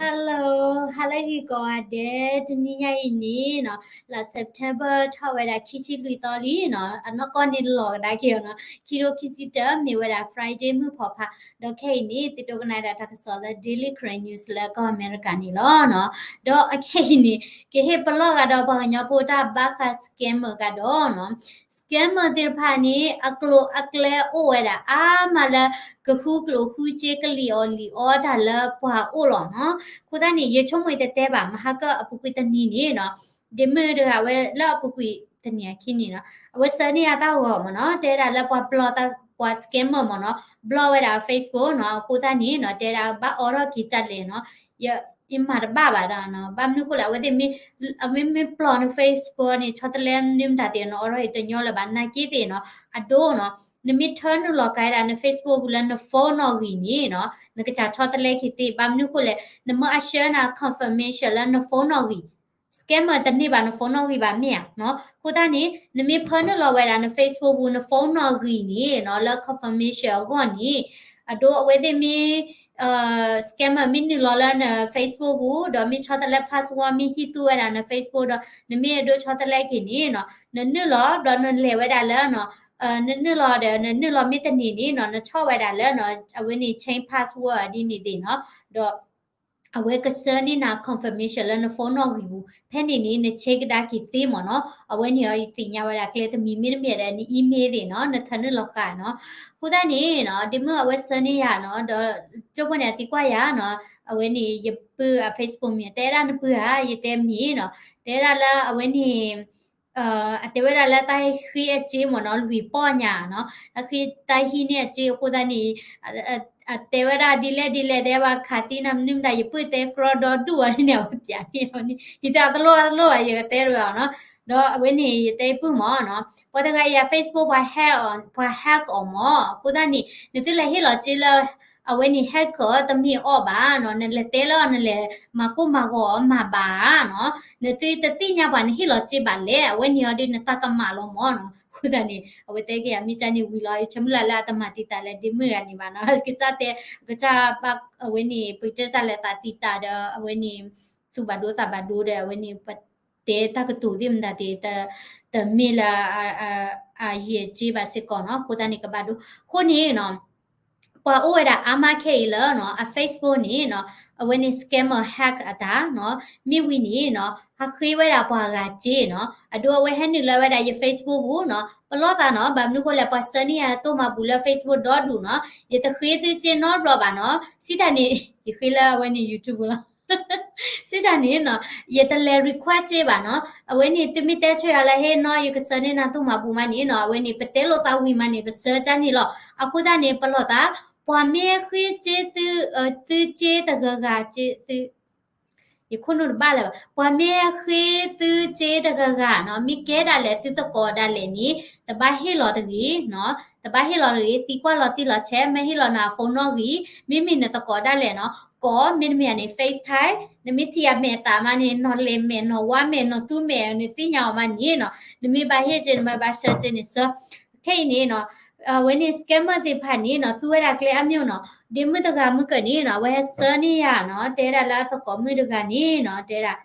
Hello, ဟါလၢဂ့ၤကိးဂၤဒဲး, တနံၤညါအံၤန့ၣ်နီၤ, လါ September ထီၣ်ဝဲဒၣ်ခံဆံလွံၢ်သီလံနီၤ, အနီၢ်ကီၢ်န့ၣ်လီၤကဒါက့ၤအီၤနီၤ, ခံထိခံဆံတၢ မ့ၢ်ဝဲဒၣ် Friday မုၢ်ဖီဖး, ဒီးခဲအံၤန့ၣ် သုဒိကနၣ်ဒၣ်တၢ်ကစီၣ်လၢ Daily Karen News လၢကီၢ်အမဲရကၤန့ၣ်လီၤနီၤ, ဒီးအခဲအံၤန့ၣ် ကဟ့ၣ်ပလီၢ်ဂၤဒီးပှၤကညီဖိတၢ်ဘၣ်ဃး scammer ကဒီးနီၤ, scammer သ့ၣ်တဖၣ်န့ၣ် အကျိၤအကျဲအိၣ်ဝဲဒၣ်အါမးလၢ ကဃုကျိၤဃုစ့ကလံၤအီၣ်လံၤအီတၢ်လၢပှၤအိၣ်လီၤနီၤ, အဃိသတးန့ၣ် ယဆိကမိၣ်တတဲဘၣ် မဟါကၢအပူၤကွံာ်တနံၤန့ၣ်နီၤ, ဒ့မုၣ်တဂၤဝဲလၢအပူၤကွံာ်တနံၤအခံန့ၣ်နီၤ, အဝဲဆှၢန့ၢ်ယၤတၢ်ဂီၤမ့ၢ်နီၤ, တဲဝဲဒၣ်လၢပှၤပျီသး ပှၤ scammer မ့ၢ်နီၤ, ဘျီဝဲဒၣ် Facebook နီၤ, အဃိသတးန့ၣ်နီၤ, တဲဝဲဒၣ်ဘၣ်အိးထီၣ်က့ၤတၢ်လဲၣ်နီၤ, ယမၤတဘၣ်ဘၣ်ဒီးနီၤ, ဘၣ်မနုၤဃိလဲၣ်, အဝဲသ့ၣ်မ့ၢ် အမ့ၢ်မ့ၢ်ပျီန Facebook န့ၣ် ဆီတလဲမနုၤမတၤသ့ၣ်နီၤ, အိးထီၣ်အံၤတညီလၢၤဘၣ် နာ်က့သ့ၣ်နီၤ, အဒိနီၤ, နမ့ၢ်ထၢနုာ်လီၤကဒါဒၣ်န Facebook ပူၤလၢန phone နီၣ်ဂံၢ်န့ၣ်နီၤ, နကစၢ်ဆီတလဲက့ၤသ့, ဘၣ်မနုၤဃိလဲၣ်, နမ့ၢ်အဆှၢနၤ confirmation လၢန phone နီၣ်ဂံၢ် scammer တန့ၢ်ဘၣ်န phone နီၣ်ဂံၢ်ဘၣ်မ့ၢ်ဧါနီၤ, အဃိသတးန့ၣ် နမ့ၢ်ဖၢနုာ်လီၤဝဲဒၣ်န Facebook ပူၤ န phone နီၣ်ဂံၢ်န့ၣ်နီၤ, လၢ confirmation အဂီၢ်န့ၣ်, အဒိအဝဲသ့ၣ်မ့ၢ် scammer မ့ၢ်နုာ်လီၤလၢန Facebook ပူၤ ဒီးမ့ၢ်ဆီတလဲ password မ့ၢ်ဟံးသူဝဲဒၣ်န Facebook ဒီး နမ့ၢ်အဒိဆီတလဲက့ၤန့ၣ်နီၤ, နနုာ်လီၤ ဘျီနလဲၤဝဲဒၣ်လၢနီၤ, နနုာ်လီၤဒီး နနုာ်လီၤမ့ၢ်တန့ၢ်န့ၣ်နီၤ, နဆီၣ်ဝဲဒၣ်လၢနီၤ, အဝဲန့ၣ် change password ဒ်န့ၣ်သ့ၣ်နီၤ, ဒီး အဝဲကဆှၢန့ၢ်နၤ confirmation လၢန phone နီၣ်ဂံၢ်ပူၤ, ဖဲန့ၣ်န့ၣ် န change ကဒါက့ၤသ့မ့ၢ်နီၤ, အဝဲန့ၣ်အီၤယသ့ၣ်ညါဝဲဒၣ်ကျဲတမံၤ မ့တမ့ၢ်ဒီးန email သ့ၣ်နီၤ, နထၢနုာ်လီၤဃာ်နီၤ, အဃိသတးန့ၣ်နီၤ, ဒ့မုၣ်အဝဲဆှၢန့ၢ်ယၤနီၤ, ဒီး ကၠိဖိန့ၣ် အသံကွၢ်ယၤနီၤ, အဝဲန့ၣ် ယပုၢ်အ Facebook မ့ၢ် တဲဒၣ်နပုၢ်ဧါ, ယတဲမ့ၢ်နီၤ, တဲဒၣ်လၢအဝဲန့ၣ် အတဲဝဲဒၣ်လၢတၢ်ဃ့အစ့မ့ၢ်နီၤ, လွံၢ်ပီၢ်ညါနီၤ, တၢ်ဃ့တၢ်ဟံးန့ၢ်အစ့အဃိသတးန့ၣ် အတဲဝဲဒၣ်ဒ်လဲၣ်ဒ်လဲၣ် တဲဘၣ်ခးသံနၤမနုၤမတၤ ယပုၢ်တဲကြီဒီဒူၣ်အီၤန့ၣ် အဝဲပျးန့ၢ်အီၤန့ၣ် ယတဲအတလိၣ်အတလိၣ်ဘၣ် ယကတဲတဝဲအီၤနီၤ, ဒီးအဝဲန့ၣ် ယတဲယပုၢ်မ့ၢ်နီၤ, ပှၤတဂၤအံၤအ Facebook ပှၤ hack အီၤ, ပှၤ hack အီၤမ့ၢ်, အဃိသတးန့ၣ် နသုလဲၤဟ့ၣ်လီၤစ့လၢ အဝဲန့ၣ် hacker တမ့ၢ်အီၤဘၣ်နီၤ, နလဲၤတဲလၢအီၤ နလဲၤမၤကိၢ်မၤဂီၤအီၤမၤဘၣ်နီၤ, နသုတသ့ၣ်ညါပှၤ နဟ့ၣ်လီၤစ့ဘၣ်လဲၣ်, အဝဲန့ၣ်အီၤဒုးနတၢ်ကမၣ်လီၤမ့ၢ်နီၤ, အဃိသတးန့ၣ် အဝဲတဲက့ၤအမ့ၢ်ကၢ်န့ၣ်ဝံၤလီၤ, ယဆၢမုၢ်လၢ်လၢအတမၤတံာ်တာ်လၢဒ့မုၣ်ဂၤန့ၣ်ဘၣ်နီၤ, ကစၢ်တဲ ကစၢ်ဘၣ်အဝဲန့ၣ် ပကတဲစၢ်လၢသးတံာ်တာ်ဒီး အဝဲန့ၣ် သူၣ်ဘၣ်ဒိသးဘၣ်ဒိဒီး အဝဲန့ၣ် ပတဲတၢ်ကတိၤသ့ၣ်မတၤသ့ၣ် တမ့ၢ်လၢ အယံာ်စ့ဘၣ်စ့ၢ်ကီးနီၤ, အဃိသတးန့ၣ် ကဘၣ်ဒိ အဃိန့ၣ်နီၤ ပှၤအိၣ်ဝဲဒၣ်အါမးခဲအံၤလၢနီၤ အ Facebook န့ၣ်နီၤ အဝဲန့ၣ် scammer hack အတၢ်နီၤ, မ့ၢ်ဝံၤန့ၣ်နီၤ ဟးဃ့ဝဲဒၣ်ပှၤဂၤစ့နီၤ, အဒိအဝဲဟဲနုာ်လီၤဝဲဒၣ်ယ Facebook ပူၤနီၤ, ပလီၢ်သးနီၤ, ဘၣ်မနုၤဃိလဲၣ် ပှၤဆှၢန့ၢ်ယၤတိၢ်မၤဘူၣ်လၢ Facebook ဒီဒူၣ်နီၤ, ယတဃ့သုစ့နီတဘျီဘၣ်နီၤ, စံးတၢ်န့ၣ် ယဃ့လၢအဝဲန့ၣ် YouTube ပူၤလီၤ. စံးတၢ်န့ၣ်နီၤ ယတလဲၤ request စ့ဘၣ်နီၤ, အဝဲန့ၣ် သုမ့ၢ်တဲဆိယၤလၢဟ့ၣ်နီၤ ယကဆှၢန့ၢ်နၤတိၢ်မၤဘူၣ်မးန့ၣ်နီၤ, အဝဲန့ၣ် ပတဲလိာ်သးဝံၤမးန့ၣ် ပဆှၢကၢ်န့ၣ်လီၤ. အဃိသတးန့ၣ် ပလီၢ်သး ပှၤမ့ၢ်ဃ့စ့သု သုစ့တဂၤဂၤ သု ယခိၣ်နူာ်တဘၣ်လၢၤဘၣ်, ပှၤမ့ၢ်ဃ့သုစ့တဂၤဂၤနီၤ, မ့ၢ်ကဲဒၣ်လဲာ်သုသကိးဒၣ်လဲာ်န့ၣ် တဘၣ်ဟ့ၣ်လီၤတဂ့ၤနီၤ, တဘၣ်ဟ့ၣ်လီၤတဂ့ၤ, သံကွၢ်လီၤတံၢ်လီၤဆဲး, မ့ၢ်ဟ့ၣ်လီၤနၤ phone နီၣ်ဂံၢ်, မ့မ့ၢ်နသကိးဒၣ်လဲာ်နီၤ, ကိး မ့တမ့ၢ်န့ၣ် FaceTime, နမ့ၢ်ထံၣ်အမဲာ်အသးမးန့ၣ် နီၢ်လဲၤမဲာ် နီၢ်ဝါမဲာ် နီၢ်သူမဲာ် နသ့ၣ်ညါအီၤမးန့ၣ်နီၤ, နမ့ၢ်ဘၣ်ဟ့ၣ်စ့ နမ့ၢ်ဘၣ်ဆှၢစ့န့ၣ်ဆှၢ, ခဲအံၤန့ၣ်နီၤ အဝဲန့ၣ် scammer သ့ၣ်တဖၣ်န့ၣ်နီၤ သူဝဲဒၣ်ကျဲအါမးနီၤ, ဒ့မုၣ်တဂၤမုၢ်ကၢၢ်န့ၣ်နီၤ အဝဲဟဲဆှၢန့ၢ်ယၤနီၤ, တဲဒၣ်လၢအသကိးမုၣ်တဂၤန့ၣ်နီၤ တဲဒၣ်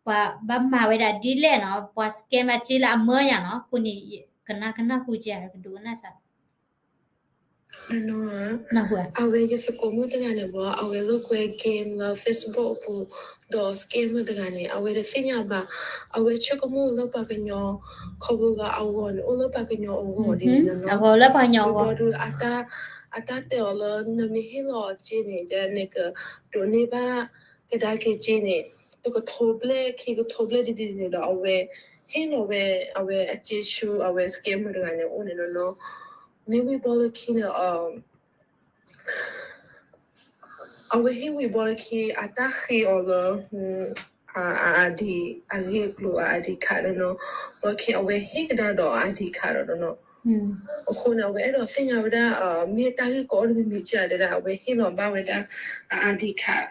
ပှၤဘၣ်မၤဝဲဒၣ်ဒ်လဲၣ်နီၤ, ပှၤ scam အစ့လၢအမၢယၤနီၤ, အဃိန့ၣ် ကနၣ်ကနၣ်ဟူကဲ ကဒိကနၣ်စၢ် အဝဲယသကိးမုၣ်တဂၤန့ၣ်ဘၣ် အဝဲလိာ်ကွဲ game လၢ Facebook အပူၤ, ဒီး scammer တဂၤန့ၣ် အဝဲတသ့ၣ်ညါဘၣ်, အဝဲဆိကမိၣ်လၢပှၤကညီ ခီဖျိလၢအဂီၤန့ၣ် အိၣ်လၢပှၤကညီအဂီၢ်ဒ်န့ၣ်လီၤ, အဂီၤလၢပှၤကညီအဂီၤ, အတၢ်တဲအီၤလၢ နမ့ၢ်ဟ့ၣ်လီၤအီၤစ့န့ၣ် ဒီးနကဒိးန့ၢ်ဘၣ်ကဒါက့ၤစ့န့ၣ် တကထိဘျဲၣ် ခံကထိဘျဲၣ်ဒ်န့ၣ်ဒီး အဝဲဟ့ၣ်လီၤဝဲ အဝဲအစ့ဆူ အဝဲ scammer တဂၤန့ၣ် အိၣ်န့ၣ်လီၤနီၤ, မ့ၢ်ဝံၤဘီလၢခံန့ၣ် အဝဲဟ့ၣ်ဝံၤဘီလၢခံ အတၢ်ဃ့အီၤလၢ အ ID အဂ့ၢ်အကျိၤ အ ID card ဒီးနီၤ, ဘီလၢခံအဝဲဟ့ၣ်ကဒါဒီးအ ID card ဒီးနီၤ, အဃိန့ၣ် အဝဲအဲၣ်ဒိးသ့ၣ်ညါဝဲဒၣ် မ့ၢ်တၢ်ဂ့ၢ်ကီအိၣ်တမံၤမံၤကဲဒၣ် အဝဲဟ့ၣ်လီၤဘၣ်ဝဲဒၣ် အ ID card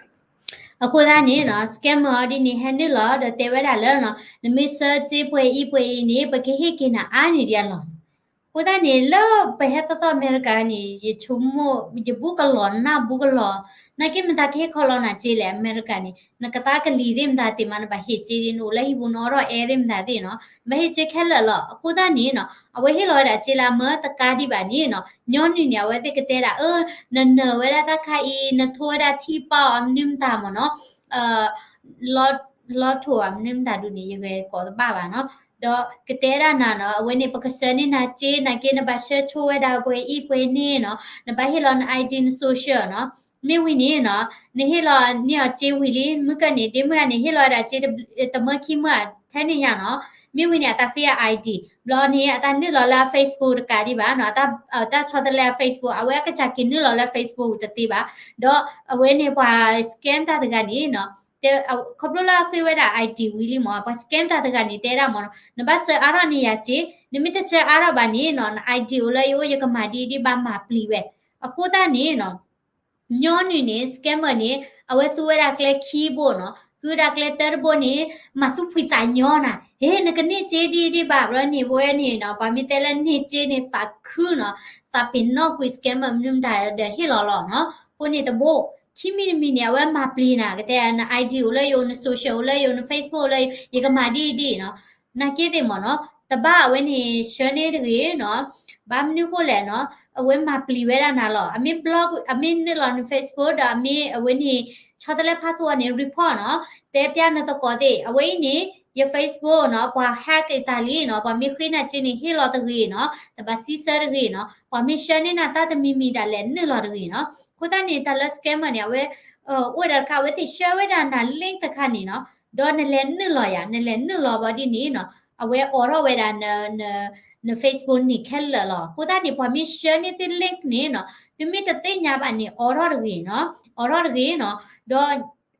အဃိသတးန့ၣ်နီၤ scammer အီၤဒ်န့ၣ် ဟဲနုာ်လီၤဒီးတဲဝဲဒၣ်လၢနီၤ နမ့ၢ်ဆှၢစ့ပှဲၤအံၤပှဲၤအံၤန့ၣ် ပကဟ့ၣ်က့ၤနၤအါန့ၢ်ဒံးအလီၢ်န့ၣ် အဃိသတးန့ၣ် လၢပဟဲသီသီအမဲရကၤန့ၣ် ယဆိကမိၣ် ယဘူကလီၤ နၢ်ဘူကလီၤ, နာ်က့မတၤကဟ့ၣ်ခီလီၤနၤစ့လဲၣ် အမဲရကၤန့ၣ် နကသးကလံၤသ့ၣ်မတၤသ့ၣ်မး နဘၣ်ဟ့ၣ်စ့ဒ် နအိၣ်လၢဟံၣ်ပူၤ နအိးထီၣ်အဲသ့ၣ်မတၤသ့ၣ်နီၤ နဘၣ်ဟ့ၣ်စ့ခဲလၢာ်လီၤ. အဃိသတးန့ၣ်နီၤ အဝဲဟ့ၣ်လီၤဝဲဒၣ်စ့လၢအမၢတကါဒံးဘၣ်န့ၣ်နီၤ ညီနုၢ်န့ၣ် အဝဲသ့ၣ်ကတဲဒၣ် အၢ နနၢၤဝဲဒၣ်တၢ်ခါအံၤ နထိဝဲဒၣ်ထံပာ်အီၤ မနုၤမတၤမ့ၢ်နီၤ လီၤထိးဧါ မနုၤမတၤဒုးန့ၣ် ယဂဲၤကိးတဘၣ်ဘၣ်နီၤ. ဒီးကတဲဒၣ်နၤနီၤ အဝဲန့ၣ် ပကဆှၢန့ၢ်နၤစ့ နာ်က့နဘၣ်ဆှၢဆိဝဲဒၣ်ပှဲၤအံၤပှဲၤန့ၣ်နီၤ နဘၣ်ဟ့ၣ်လီၤန I D န social နီၤ. မ့ၢ်ဝံၤန့ၣ်နီၤ နဟ့ၣ်လီၤန့ၢ်အီၤစ့ဝံၤလံ မုၢ်ကၢၢ်န့ၣ် ဒ့မုၢ်ဂၤန့ၣ် ဟ့ၣ်လီၤဝဲဒၣ်စ့ တမၢခံမၢ ထဲန့ၣ်ညါနီၤ. မ့ၢ်ဝံၤန့ၣ် အတၢ်ဃ့အ I D ဘျီန့ၣ် အတၢ်နုာ်လီၤလၢအ Facebook တကးဒံးဘၣ်နီၤ တၢ်ဆီတလဲအ Facebook အဝဲအကစၢ်က့ၤနုာ်လီၤလၢ Facebook တသ့ဘၣ်. ဒီးအဝဲန့ၣ်ပှၤ scam တၢ်တဂၤန့ၣ်နီၤ ခီဖျိလၢအဃ့ဝဲဒၣ် I D ဝံၤလံမ့ၢ် ပှၤ scam တၢ်တဂၤန့ၣ် တဲဒၣ်မ့ၢ်နီၤ နဘၣ်ဆှၢအါထီၣ်န့ၢ်ယၤစ့ နမ့ၢ်တဆှၢအါထီၣ်ဘၣ်န့ၣ်နီၤ န I D အိၣ်လၢယအိၣ် ယကမၤဒ်အံၤဒ်ဘၣ် မၤပျံၤဝဲ. အဃိသတးန့ၣ်နီၤ ညီနုၢ်န့ၣ် scammer န့ၣ် အဝဲသူဝဲဒၣ်ကျဲခံဘိနီၤ သူဝဲဒၣ်ကျဲတၢတဘိန့ၣ် မၤသူၣ်ဖှံသးညီနၤ ဟ့ နကန့ၢ်စ့ဒ်အံၤဒ်ဘၣ် ဘျီန့ၣ် ပဝဲန့ၣ်နီၤ ပှၤမ့ၢ်တဲလၢန့ၢ်စ့န့ၣ် သးခုနီၤ သးပ့ၤနီၣ်ကွံာ် scammer မနုၤမတၤဒီးဟ့ၣ်လီၤလီၤနီၤ. အဃိန့ၣ်တဘိ ခံမံၤတမံၤန့ၣ် အဝဲမၤပျံၤနၤ ကတဲန I D အိၣ်လၢယအိၣ် န social အိၣ်လၢယအိၣ် န Facebook အိၣ်လၢယ ယကမၤဒ်အံၤဒ်အံၤနီၤ နာ်က့သ့ၣ်မ့ၢ်နီၤ တဘၣ်အဝဲန့ၣ် ဆှၢန့ၢ်တဂ့ၤနီၤ ဘၣ်မနုၤဃိလဲၣ်နီၤ အဝဲမၤပျံၤဝဲဒၣ်နၤလီၤ. အမ့ၢ် block အမ့ၢ်နုာ်လီၤန Facebook ဒီးအမ့ၢ်အဝဲန့ၣ် ဆီတလဲ password န့ၣ် report နီၤ တဲပျၢ်နသကိးသ့ၣ် အဝဲအံၤန့ၣ် ယ Facebook နီၤ ပှၤ hack အသးလံနီၤ ပှၤမ့ၢ်ဃ့နၤစ့န့ၣ် ဟ့ၣ်လီၤတဂ့ၤနီၤ တဘၣ်စံးဆၢတဂ့ၤနီၤ ပှၤမ့ၢ်ဆှၢန့ၢ်နၤတၢ်တမံၤမံၤဒၣ်လဲာ် နုာ်လီၤတဂ့ၤနီၤ. အဃိသတးန့ၣ် တၢ်လၢ scammer န့ၣ် အဝဲ အိၣ်ဝဲဒၣ်တခါ အဝဲသ့ၣ်ဆှၢဝဲဒၣ်နၤ link တခါန့ၣ်နီၤ ဒီးနလဲၤနုာ်လီၤယၤ နလဲၤနုာ်လီၤဘၣ်ဒ်န့ၣ်နီၤ အဝဲအိးထီၣ်ဝဲဒၣ် န Facebook န့ၣ်ခဲလၢာ်လီၤ. အဃိသတးန့ၣ် ပှၤမ့ၢ်ဆှၢန့ၢ်သု link န့ၣ်နီၤ သုမ့ၢ်တသ့ၣ်ညါဘၣ်န့ၣ် အိးထီၣ်တဂ့ၤနီၤ အိးထီၣ်တဂ့ၤနီၤ ဒီး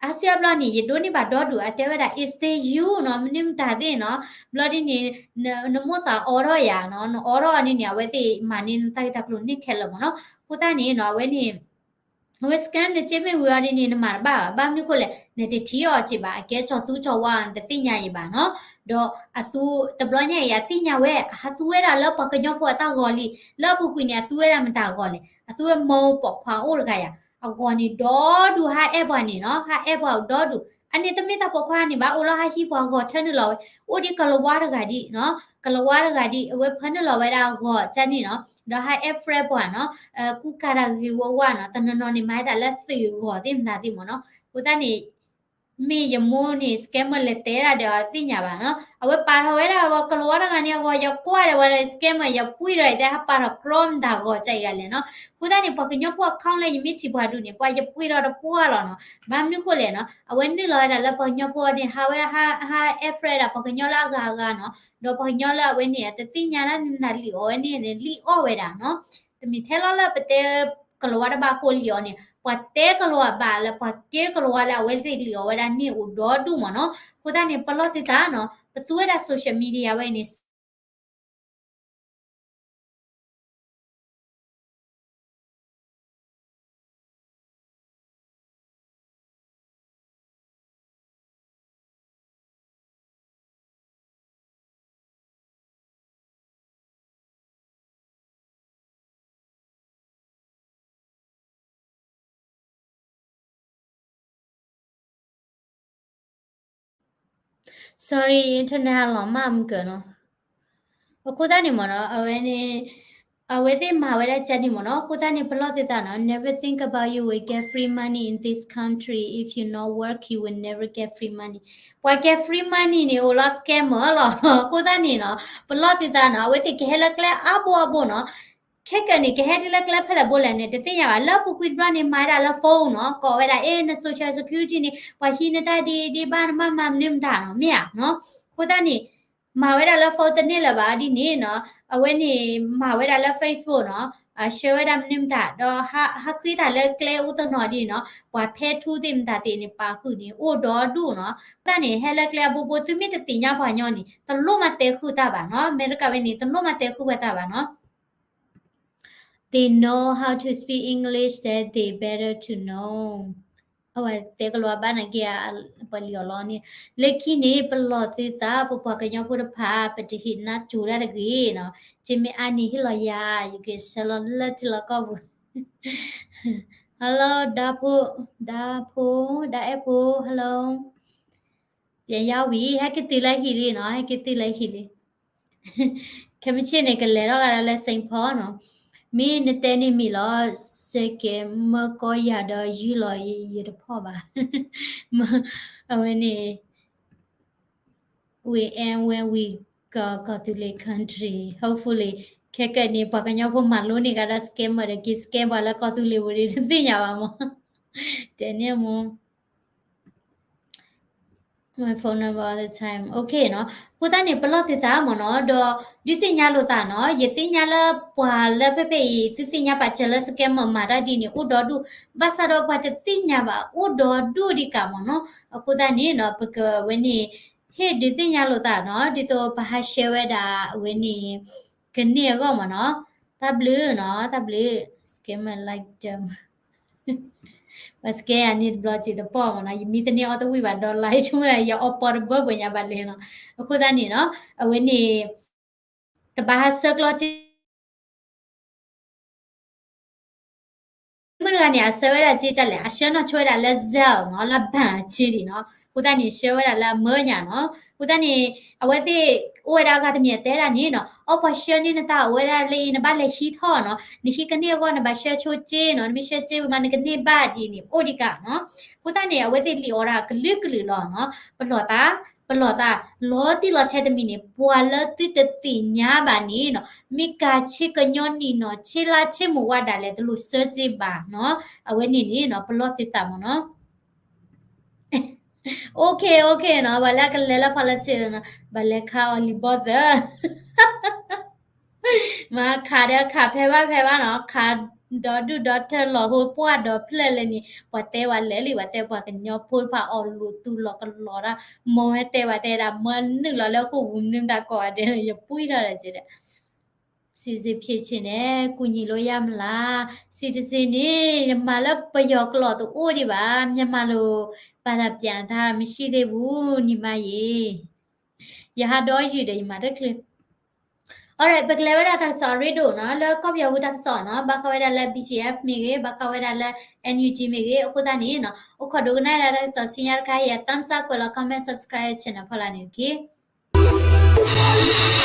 အါစုအါဘျီန့ၣ် ယဒိးန့ၢ်ဘၣ်ဒီဒူၣ် အတဲဝဲဒၣ် is this you နီၤ မနုၤမတၤသ့ၣ်နီၤ ဘျီဒ်န့ၣ် နမိၣ်သးအိးထီၣ်ယၤနီၤ နအိးထီၣ်န့ၣ်န့ၣ် အဝဲသ့ၣ်မၤန့ၢ်နတၢ်ဂ့ၢ်တၢ်ကျိၤန့ၣ်ခဲလၢာ်မ့ၢ်နီၤ. အဃိသတးန့ၣ်နီၤ အဝဲန့ၣ် အဝဲ scam နစ့မ့ၢ်ဝံၤအီၤဒ်န့ၣ် နမၤတဘၣ်ဘၣ်. ဘၣ်မနုၤဃိလဲၣ် နတထံၣ်အီၤစ့ဘၣ် အကဲကၠီၤသူကၠီၤဝါ နတသ့ၣ်ညါအံၤဘၣ်နီၤ. ဒီးအသူ တဘျီညါအံၤ အသ့ၣ်ညါဝဲ အဟးသူဝဲဒၣ်လၢပှၤကညီဖိအတၢ်ဂီၤလံ လၢအပူၤကွံာ်န့ၣ် အသူဝဲဒၣ်မတၤအဂီၤလဲၣ် အသူဝဲမိၢ်ပိာ်ခွါအိၣ်တဂၤယၤ အဂီၤန့ၣ်ဒီဒူၣ် ဟးအဲၣ်ပှၤန့ၣ်နီၤ ဟးအဲၣ်ပှၤအိၣ်ဒီဒူၣ် အန့ၣ်တမ့ၢ်တၢ်ပိာ်ခွါန့ၣ်ဘၣ် အိၣ်လၢဟးဟံးပှၤဂီၤထၢနုာ်လီၤဝဲ အိၣ်ဒ်ကလၤဝါတဂၤဒ်နီၤ ကလၤဝါတဂၤဒ် အဝဲဖၢနုာ်လီၤဝဲဒၣ်အဂီၤကၢ်န့ၣ်နီၤ ဒီးဟးအဲၣ် friend ပှၤနီၤ ကူကၤတၢ်ဂ့ၤဂ့ၤဝါဝါနီၤ တနီၤနီၤန့ၣ် မၤဝဲဒၣ်လၢသုးဂီၤသ့ၣ်မတၤသ့ၣ်မ့ၢ်နီၤ အဃိသတးန့ၣ် မ့ၢ်ယမိၢ်န့ၣ် scammer လဲၤတဲဒၣ်ဒီးအသ့ၣ်ညါဘၣ်နီၤ အဝဲပာ်ထီၣ်ဝဲဒၣ်ဝဲကလၤဝါတဂၤန့ၣ်အဂီၤ ယကွၢ်ဒီးဝဲဒီး scammer ယပှံၢ်ဒီး ယတဲဟးပာ်ထီၣ်ကြီမတၤဂီၤကၢ်အံၤဂၤလဲၣ်နီၤ အဃိသတးန့ၣ် ပှၤကညီဖိ account လၢယမ့ၢ်ထံၣ်ပှၤဒူၣ်န့ၣ် ပှၤယပှံၢ်ထီၣ်တပှၢ်လီၤနီၤ ဘၣ်မနုၤဃိလဲၣ်နီၤ အဝဲနုာ်လီၤဝဲဒၣ်လၢပှၤကညီဖိန့ၣ် ဟးဝဲ ဟးအဲၣ် friend ဒၣ်ပှၤကညီလၢအဂၤအဂၤနီၤ ဒီးပှၤကညီလၢအဝဲန့ၣ် တသ့ၣ်ညါတၢ်န့ၣ် လံာ်အီၣ်ဝဲန့ၣ် လံာ်အီၣ်ဝဲဒၣ်နီၤ တမ့ၢ်ထဲလီၤလၢပတဲကလၤဝါတဘၣ်အဃိလံာ်အီၣ်န့ၣ် ပှၤတဲကလၤဝါဘၣ်လၢပှၤကဲကလၤဝါလၢအဝဲသ့ၣ်လံာ်အီၣ်ဝဲဒၣ်န့ၣ်အိၣ်ဒီဒူၣ်မ့ၢ်နီၤ အဃိသတးန့ၣ် ပလီၢ်သုသးနီၤ ပသူဝဲဒၣ် social media ဝဲန့ၣ် Sorry, internet လီၤမၢ်မုၢ်ကၢနီၤ အဃိသတးန့ၣ်မ့ၢ်နီၤ အဝဲန့ၣ် အဝဲသ့ၣ်မၤဝဲဒၣ်ကၢ်န့ၣ်မ့ၢ်နီၤ အဃိသတးန့ၣ် ပလီၢ်သုသးနီၤ never think about you will get free money in this country if you not work you will never get free money ပှၤကဲ free money န့ၣ် အိၣ်လီၤ scammer လီၤ အဃိသတးန့ၣ်နီၤ ပလီၢ်သုသးနီၤ အဝဲသ့ၣ်ကဟဲလၢကျဲအါဘိအါဘိနီၤ ခဲကနံၣ်န့ၣ် ကဟဲဒ်လၢကျဲဖဲလဲၣ်ဘိလဲၣ်န့ၣ် တသ့ၣ်ညါဘၣ် လၢပူၤကွံာ်တဘျီန့ၣ် မၤဝဲဒၣ်လၢ phone နီၤ ကိးဝဲဒၣ် အ့ န social security န့ၣ် ပှၤဟံးနတၢ်ဒ်ဒ်ဘၣ် နမ့ၢ်မၤမနုၤမတၤနီၤ မ့ၢ်ဧါနီၤ အဃိသတးန့ၣ် မၤဝဲဒၣ်လၢ phone တန့ၢ်လၢၤဘၣ်ဒ်န့ၣ်နီၤ အဝဲန့ၣ်မၤဝဲဒၣ်လၢ Facebook နီၤ ဆှၢဝဲဒၣ်မနုၤမတၤ ဒီးဟးဃ့တၢ်လၢကျဲအိၣ်တနီၤဒ်နီၤ ပှၤဖဲထူသ့ၣ်မတၤသ့ၣ်န့ၣ် ပာ်ဃုာ်န့ၣ် အိၣ်ဒီဒူၣ်နီၤ အဃိသတးန့ၣ် ဟဲလၢကျဲအဘိဘိ သုမ့ၢ်တသ့ၣ်ညါပှၤကညီန့ၣ် တလိၣ်မၤတဲဃုာ်တၢ်ဘၣ်နီၤ အမဲရကၤဝဲန့ၣ် တလိၣ်မၤတဲဃုာ်ပှၤတၢ်ဘၣ်နီၤ They know how to speak English that they better to know ဝဲတဲကလီၤဘၣ်နာ်က့ ပှၤလံၤအီၤလီၤန့ၣ်, လၢခံန့ၣ် ပလီၢ်သုသး ပပှၤကညီဖိတဖၣ် ပတဟ့ၣ်နါစိၤဒၣ်တဂ့ၤနီၤ, ကမ့ၢ်အါန့ၢ်ဟ့ၣ်လီၤယၤ ယကဆှၢလီၤလၢထံလီၢ်ကီၢ်ပူၤ Hello ဒါဖိ, ဒါဖိ, ဒါအဲၣ်ဖိ Hello ပယါဝံၤ ဟဲက့ၤတုၤလၢဟံၣ်လံနီၤ, ဟဲက့ၤတုၤလၢဟံၣ်လံ ခဲမုၢ်ဆ့ၣ်န့ၣ် ကလဲၤထီၣ်ကဒီးလၢ Saint Paul နီၤ, မ့ၢ်နတဲန့ၣ်မ့ၢ်လီၤ, စကဲမၢကီယၤဒီးယူလီၤယတဖီၣ်ဘၣ်, အဝဲန့ၣ် we end when we ကီၢ်သူလ့ၤ country hopefully ခဲကနံၣ် ပှၤကညီဖိမၤလိန့ၢ်ကဒီး scammer ဒီးက့ၤ scam ပှၤလၢကီၢ်သူလ့ၤဝံၤဒီး တသ့ၣ်ညါဘၣ်မး, တဲန့ၣ်မး my phone number all the time okay နီၤ, အဃိသတးန့ၣ် ပလီၢ်သုသးမ့ၢ်နီၤ, ဒီးဒုးသ့ၣ်ညါလိာ်သးနီၤ, ယသ့ၣ်ညါလၢပှၤလၢဖဲဖဲအံၤ သုသ့ၣ်ညါပာ်စၢၤလၢ scammer မၤတၢ်ဒ်န့ၣ် အိၣ်ဒီဒူၣ်, ဘၣ်ဆၣ်ဒီးပှၤတသ့ၣ်ညါဘၣ် အိၣ်ဒီဒူၣ်ဒံးကးမ့ၢ်နီၤ, အဃိသတးန့ၣ်နီၤ ပကဝဲန့ၣ် ဟ့ၣ်ဒုးသ့ၣ်ညါလိာ်သးနီၤ, ဒ်သိးပဟး share ဝဲဒၣ်အဝဲန့ၣ် ကန့ၢ်အဂီၢ်မ့ၢ်နီၤ, တၢ်ဘျုးနီၤ, တၢ်ဘျုး scammer like them ပှၤ scam ယၤန့ၣ်တဘျီစ့ၢ်တပီၢ်မ့ၢ်နီၤ, ယမံတန့ၢ်အီၣ်တဝံၣ်ဘၣ် dollar ဆိကမိၣ်ယအီၣ်ပီတဘၢဘၣ်ညါဘၣ်လဲၣ်နီၤ, အဃိသတးန့ၣ်နီၤ အဝဲန့ၣ် တဘၣ်ဟးဆှၢကျီစ့ မုၢ်တဂၤန့ၣ် အဆှၢဝဲဒၣ်စ့ကလဲၣ်, အဆှၢနီၢ်ဆိဝဲဒၣ်လၢ Zelle နီၤ, လၢ bank အဆ့ဒံးနီၤ, အဃိသတးန့ၣ် ဆှၢဝဲဒၣ်လၢအမၢညါနီၤ, အဃိသတးန့ၣ် အဝဲသ့ၣ်အိၣ်ဝဲဒၣ်အဂၤတမံၤအတဲဒၣ်န့ၣ်နီၤ, အိ ပှၤဆှၢန့ၢ်နတၢ်အိၣ်ဝဲဒၣ်လၢအံၤ နဘၣ်လဲၤဟံးထီၣ်နီၤ, နဟံးကန့ၢ်အဂီၢ် နဘၣ်ဆှၢဆိစ့နီၤ, နမ့ၢ်ဆှၢစ့ဝံၤမး နကန့ၢ်ဘၣ်ဒ်န့ၣ် အိၣ်ဒံးကးနီၤ, အဃိသတးန့ၣ် အဝဲသ့ၣ်လံၣ်အီၤဒၣ်ကလုာ်ကလုာ်လီၤနီၤ, ပလီၢ်သး ပလီၢ်သး လီၤတံၢ်လီၤဆဲးတမံၤန့ၣ် ပှၤလၢသုတသ့ၣ်ညါဘၣ်န့ၣ်နီၤ, မ့ၢ်ကၤဆ့ကညီနံၣ်နီၤ, ဆ့လါဆ့မိၢ်ဝါဒၣ်လဲာ် တလိၣ်ဆှၢစ့ဘၣ်နီၤ, အဝဲန့ၣ်န့ၣ်နီၤ ပလီၢ်သုသးမ့ၢ်နီၤ okay okay နီၤ, ဘၣ်လၢအကလဲၤလၢ politics နီၤ, ဘၣ်လဲၤခးအီၤလံာ်ဘီသၢ မၤခးဒီးခးဖဲဘၣ်ဖဲဘၣ်နီၤ, ခးဒီဒူၣ်ဒီထၢလီၤဟိပှၢ်ဒီဖျၢၣ်လဲၣ်န့ၣ် ပှၤတဲဝဲလဲၣ်လံ, ပှၤတဲပှၤကညီဖိတဖၣ်အီၣ်လိာ်သူၣ်လီၤကလီၤဒၣ်, မ်ဝဲတဲပှၤတဲဒၣ် မၢနုာ်လီၤလၢဃိာ်ပူၤ မနုၤတၢ်ကိးဂၤဒဲး ယပှံၢ်ထီၣ်ဒီးကဲဒီး စံးစ့းဖျ့းဆ့းန့ၣ် ကူညီလို့ရမလား, စံးတစ့းန့ၣ် ယမၤလၢပယီၤကျိာ်တအိၣ်ဒံးဘၣ်, မြန်မာလို ဘာသာပြန်ထားတာ မရှိသေးဘူး ညီမရေ, ယဟးဒီယုာ်ဒီး ယမၤတချုး alright ပကလဲၤဝဲဒၣ်တၢ်ကစီၣ်အရ့ဒိၣ်နီၤ, လၢကီၢ်ပယီၤဝံၤတၢ်ကစီၣ်နီၤ, ဘၣ်ဃးဝဲဒၣ်လၢ BGF မ့ၢ်ဂ့ၤ, ဘၣ်ဃးဝဲဒၣ်လၢ NUG မ့ၢ်ဂ့ၤ, အဃိသတးန့ၣ်နီၤ, အိၣ်ခိးဒိကနၣ်ဝဲဒၣ်တၢ်ကစီၣ်ဆူညါတခါအံၤ thumbs up ကွဲးလီၤ comment subscribe channel ဖီလာ်န့ၣ်တက့ၢ်.